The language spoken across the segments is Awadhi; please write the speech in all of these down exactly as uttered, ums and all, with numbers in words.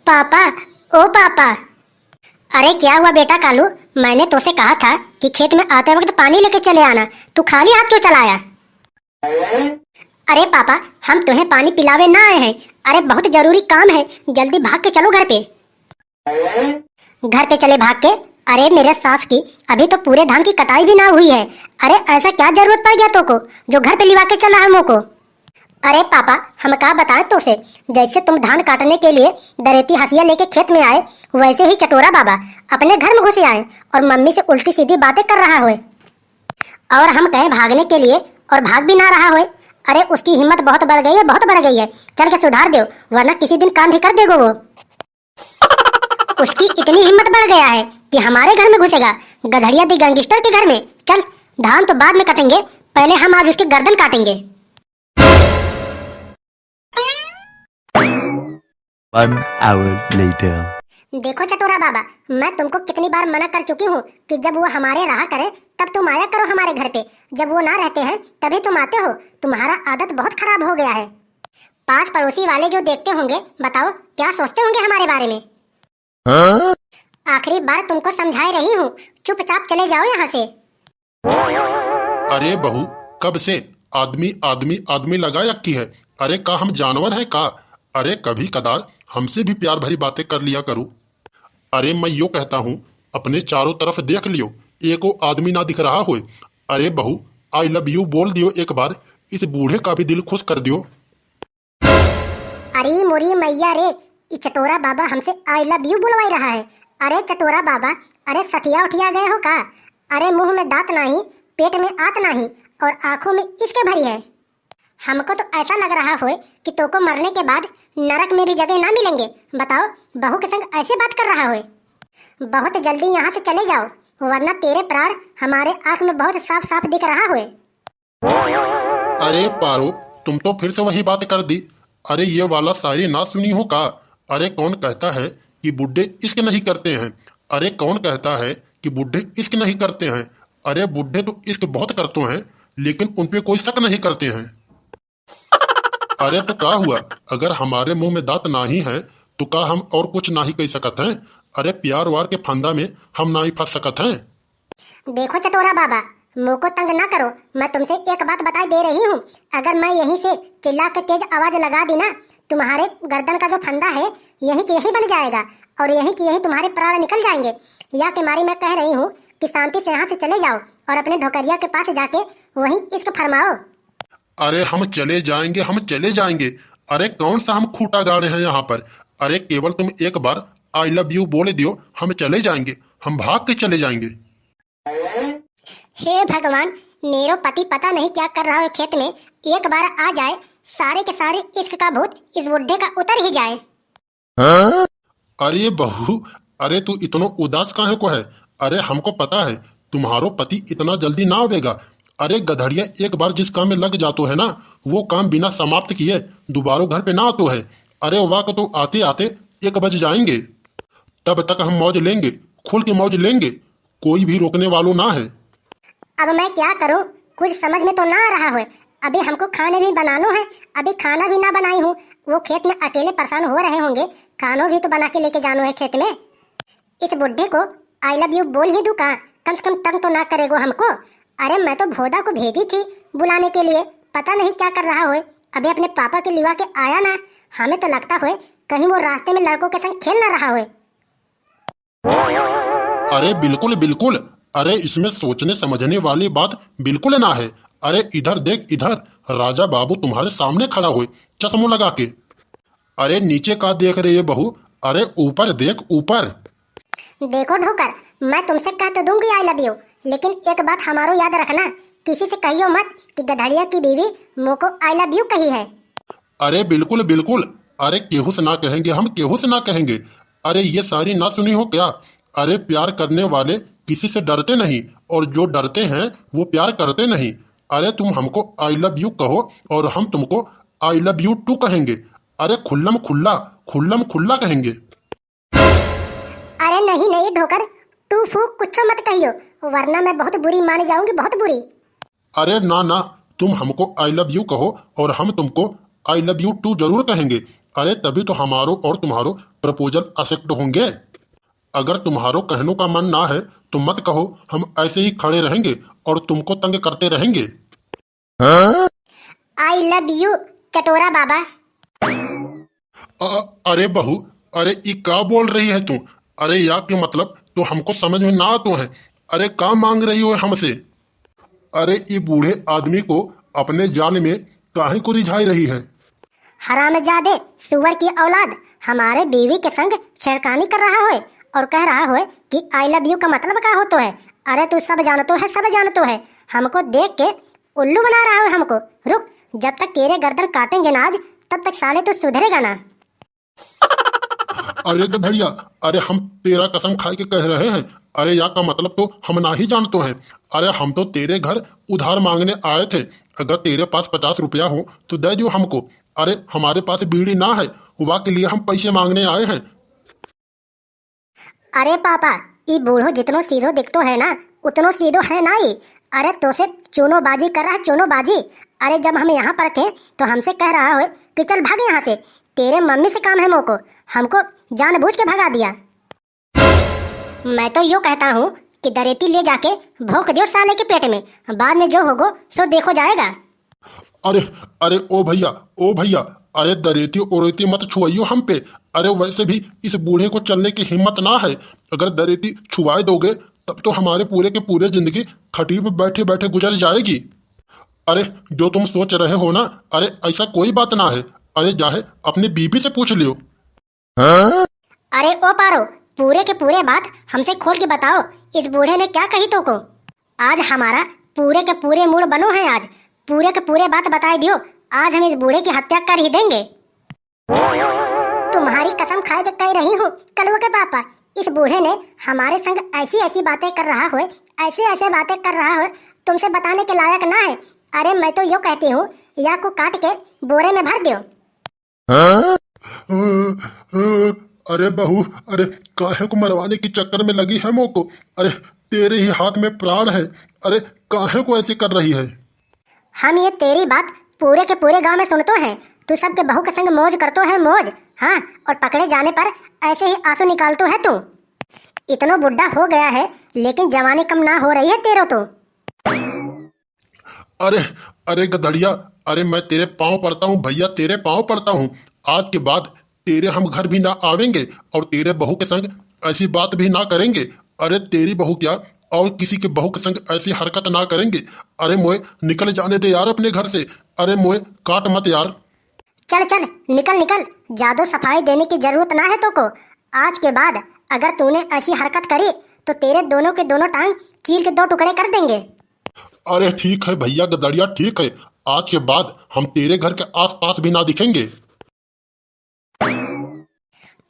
पापा, ओ पापा। अरे क्या हुआ बेटा कालू, मैंने तोसे कहा था कि खेत में आते वक्त पानी लेके चले आना, तू खाली हाथ क्यों चला आया? अरे पापा, हम तुम्हें पानी पिलावे ना आए हैं, अरे बहुत जरूरी काम है, जल्दी भाग के चलो घर पे। घर पे चले भाग के? अरे मेरे सास की, अभी तो पूरे धान की कटाई भी ना हुई है। अरे ऐसा क्या जरूरत पड़ गया तोको जो घर पे लिवा के चला हमको? अरे पापा, हम का बताएं तोसे, जैसे तुम धान काटने के लिए दरेती हंसिया लेके खेत में आए, वैसे ही चटोरा बाबा अपने घर में घुसे आए और मम्मी से उल्टी सीधी बातें कर रहा होए। और हम कहें भागने के लिए और भाग भी ना रहा होए। अरे उसकी हिम्मत बहुत बढ़ गई है, बहुत बढ़ गई है। चल के सुधार दो, वरना किसी दिन कांड ही कर देगो वो। उसकी इतनी हिम्मत बढ़ गया है कि हमारे घर में घुसेगा, गधड़िया दी गैंगस्टर के घर में। चल, धान तो बाद में कटेंगे, पहले हम आज उसकी गर्दन काटेंगे। One hour later. देखो चटोरा बाबा, मैं तुमको कितनी बार मना कर चुकी हूँ कि जब वो हमारे रहा करे तब तुम आया करो हमारे घर पे। जब वो ना रहते हैं तभी तुम आते हो। तुम्हारा आदत बहुत खराब हो गया है। पास पड़ोसी वाले जो देखते होंगे, बताओ क्या सोचते होंगे हमारे बारे में? हाँ? आखिरी बार तुमको समझाए रही हूँ, चुपचाप चले जाओ यहाँ से। अरे बहू, कब से आदमी, आदमी, आदमी लगा रखी है? अरे का हम जानवर हैं का? अरे कभी कदार हमसे भी प्यार भरी बातें कर लिया करो। अरे मैं यो कहता हूँ, अपने चारों तरफ देख लियो, एको आदमी ना दिख रहा होए। अरे बहू, I love you बोल दियो एक बार, इस बूढ़े का भी दिल खुश कर दियो। अरे मोरी मैया रे, ई चटोरा बाबा हमसे I love you बुलवाई रहा है। अरे चटोरा बाबा, अरे सठिया उठिया गए हो का? अरे मुंह में दांत नाही, पेट में आत नाही और आंखों में इश्क भरी है। हमको तो ऐसा लग रहा होए कि तोको मरने के बाद नरक में भी जगह ना मिलेंगे। बताओ, बहू के संग ऐसे बात कर रहा होए? बहुत जल्दी यहाँ से चले जाओ, वरना तेरे प्राण हमारे आंख में बहुत साफ साफ दिख रहा होए। अरे पारो, तुम तो फिर से वही बात कर दी। अरे ये वाला शायरी ना सुनी हो का? अरे कौन कहता है कि बूढ़े इश्क नहीं करते हैं? अरे कौन कहता है कि बूढ़े इश्क नहीं करते हैं? अरे बूढ़े तो इश्क बहुत करते हैं, लेकिन उन पे कोई शक नहीं करते हैं। अरे तो का हुआ, अगर हमारे मुंह में दांत नाही है तो का हम और कुछ नाही कह सकत हैं? अरे प्यार वार के फंदा में हम नाही फंस सकत हैं। देखो चटोरा बाबा, मोको तंग ना करो, मैं तुमसे एक बात बताई दे रही हूँ, अगर मैं यहीं से चिल्ला के तेज आवाज लगा दी ना, तुम्हारे गर्दन का जो फंदा है यहीं के यहीं बन जाएगा और यहीं के यहीं तुम्हारे प्राण निकल जाएंगे। या के मारी मैं कह रही हूँ कि शांति से यहाँ से चले जाओ और अपने ढोकरिया के पास जाके वहीं इश्क फरमाओ। अरे हम चले जाएंगे, हम चले जाएंगे। अरे कौन सा हम खूंटा गाड़े हैं यहाँ पर? अरे केवल तुम एक बार I love you बोल दियो, हम चले जाएंगे, हम भाग के चले जाएंगे। हे भगवान, मेरो पति पता नहीं क्या कर रहा है खेत में, एक बार आ जाए, सारे के सारे इश्क का भूत इस बुढ़े का उतर ही जाए। अरे बहू, अरे तू इतनो उदास काहे को है? अरे हमको पता है तुम्हारो पति इतना जल्दी ना आवेगा। अरे गधड़िया एक बार जिस काम में लग जातो है ना, वो काम बिना समाप्त किए दोबारा घर पे ना आतो है। अरे वाह को तो आते आते एक बज जाएंगे, तब तक हम मौज लेंगे, खुल के मौज लेंगे, कोई भी रोकने वालो ना है। अब मैं क्या करूं, कुछ समझ में तो ना आ रहा होए। अभी हमको खाने भी बनानो है, अभी खाना भी ना बनाई हूँ। वो खेत में अकेले परेशान हो रहे होंगे, खानो भी तो बना के लेके जानो है खेत में। इस बुढ़े को I love you बोल ही दूँ का, कम से कम तंग तो ना करेगो हमको। अरे मैं तो भोदा को भेजी थी बुलाने के लिए, पता नहीं क्या कर रहा होए। अभी अपने पापा के लिवा के आया ना, हमें तो लगता होए कहीं वो रास्ते में लड़कों के संग खेल ना रहा होए। अरे बिल्कुल बिल्कुल, अरे इसमें सोचने समझने वाली बात बिल्कुल ना है। अरे इधर देख इधर, राजा बाबू तुम्हारे सामने खड़ा होए, चश्मो लगा के। अरे नीचे का देख रही है बहू, अरे ऊपर देख ऊपर। देखो ढोकर, मैं तुमसे कह तो दूंगी I love you, लेकिन एक बात हमारो याद रखना, किसी से कहियो मत कि गधड़िया की बीवी मोको I love you कही है। अरे बिल्कुल बिल्कुल, अरे केहू से ना कहेंगे हम, केहू से ना कहेंगे। अरे ये शायरी ना सुनी हो क्या? अरे प्यार करने वाले किसी से डरते नहीं, और जो डरते हैं वो प्यार करते नहीं। अरे तुम हमको I love you कहो और हम तुमको I love you too कहेंगे। अरे खुल्लम खुल्ला, खुल्लम खुल्ला कहेंगे। अरे नहीं नहीं ढोकर, टू फू कुछो मत कहियो, वरना मैं बहुत बुरी मान जाऊंगी, बहुत बुरी। अरे ना ना, तुम हमको I love you कहो और हम तुमको I love you too जरूर कहेंगे। अरे तभी तो हमारो और तुम्हारो प्रपोजल एक्सेप्ट होंगे। अगर तुम्हारो कहनो का मन ना है तो मत कहो, हम ऐसे ही खड़े रहेंगे और तुमको तंग करते रहेंगे। I love you चटोरा बाबा। अ-, अरे बहू, अरे ई का बोल रही है तू? अरे या के मतलब तो हमको समझ में ना आतो है। अरे का मांग रही हो हमसे? अरे ई बूढ़े आदमी को अपने जाल में काहे को रिझाई रही है? हरामजादे, सुअर की औलाद, हमारे बीवी के संग छेड़खानी कर रहा होए और कह रहा होए कि I love you का मतलब का होतो है? अरे तू सब जानतो है, सब जानतो है। हमको देख के उल्लू बना रहा हो हमको। रुक, जब तक तेरे गर्दन काटेंगे ना आज, तब तक साले तू सुधरेगा ना। अरे गधड़िया, अरे हम तेरा कसम खाए के कह रहे हैं। अरे या का मतलब तो हम ना ही जानतो हैं। अरे हम तो तेरे घर उधार मांगने आए थे। अगर तेरे पास पचास रुपया हो तो दे दियो हमको। अरे हमारे पास बीड़ी ना है, वा के लिए हम पैसे मांगने आए हैं। अरे पापा, ई बूढ़ो जितनो सीधो दिखतो है ना, उतनो सीधो है ना ई। अरे तोसे चूनोबाजी कर रहा, चूनोबाजी। अरे जब हम यहाँ पर थे तो हमसे कह रहा हो कि चल भाग यहाँ से, तेरे मम्मी से काम है मोको, हमको जानबूझ के भगा दिया। मैं तो यो कहता हूँ कि दरेती ले जाके भोंक दियो साले के पेट में, बाद में जो होगो सो देखो जाएगा। अरे, अरे ओ भैया, ओ भैया, अरे दरेती ओरेती मत छुआइयो हम पे। अरे वैसे भी इस बूढ़े को चलने की हिम्मत ना है। अगर दरेती छुआए दोगे तब तो हमारे पूरे के पूरे जिंदगी खटी पे बैठे बैठे गुजर जाएगी। अरे जो तुम सोच रहे हो ना, अरे ऐसा कोई बात ना है। अरे जाहे अपनी बीबी से पूछ लियो। अरे ओ पारो, पूरे के पूरे बात हमसे खोल के बताओ, इस बूढ़े ने क्या कही तोको? आज हमारा पूरे के पूरे मूड बनो है, आज पूरे के पूरे बात बताए दियो। आज हम इस बूढ़े की हत्या कर ही देंगे। तुम्हारी कसम खाए के कह रही हूँ कलुआ के पापा, इस बूढ़े ने हमारे संग ऐसी ऐसी बातें कर रहा होए, ऐसी ऐसी बातें कर रहा होए, तुमसे बताने के लायक ना है। अरे मैं तो यो कहती हूँ, या को काट के बोरे में भर दियो। अरे बहू, अरे काहे को मरवाने के चक्कर में लगी है मोको? अरे तेरे ही हाथ में प्राण है। अरे काहे को ऐसे कर रही है? हम ये तेरी बात पूरे के पूरे गांव में सुनतो हैं। तू सबके बहू के संग मौज करतो है, मौज। हाँ, और पकड़े जाने पर ऐसे ही आंसू निकालतो है तू। इतनो बुढ़ा हो गया है लेकिन जवानी कम ना हो रही है तेरो तो। अरे, अरे गधड़िया, अरे मैं तेरे पाँव पड़ता हूँ भैया, तेरे पाँव पड़ता हूँ। आज के बाद तेरे हम घर भी ना आवेंगे और तेरे बहू के संग ऐसी बात भी ना करेंगे। अरे तेरी बहू क्या, और किसी के बहू के संग ऐसी हरकत ना करेंगे। अरे मोए निकल जाने दे यार अपने घर से। अरे मोए काट मत यार। चल चल, निकल निकल, ज्यादा सफाई देने की जरूरत ना है तोको। आज के बाद अगर तूने ऐसी हरकत करी तो तेरे दोनों के दोनों टांग चीर के दो टुकड़े कर देंगे। अरे ठीक है भैया गदड़िया, ठीक है, आज के बाद हम तेरे घर के आसपास भी ना दिखेंगे।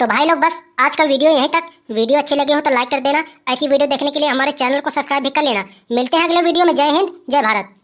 तो भाई लोग, बस आज का वीडियो यहीं तक। वीडियो अच्छी लगी हो तो लाइक कर देना। ऐसी वीडियो देखने के लिए हमारे चैनल को सब्सक्राइब भी कर लेना। मिलते हैं अगले वीडियो में। जय हिंद, जय भारत।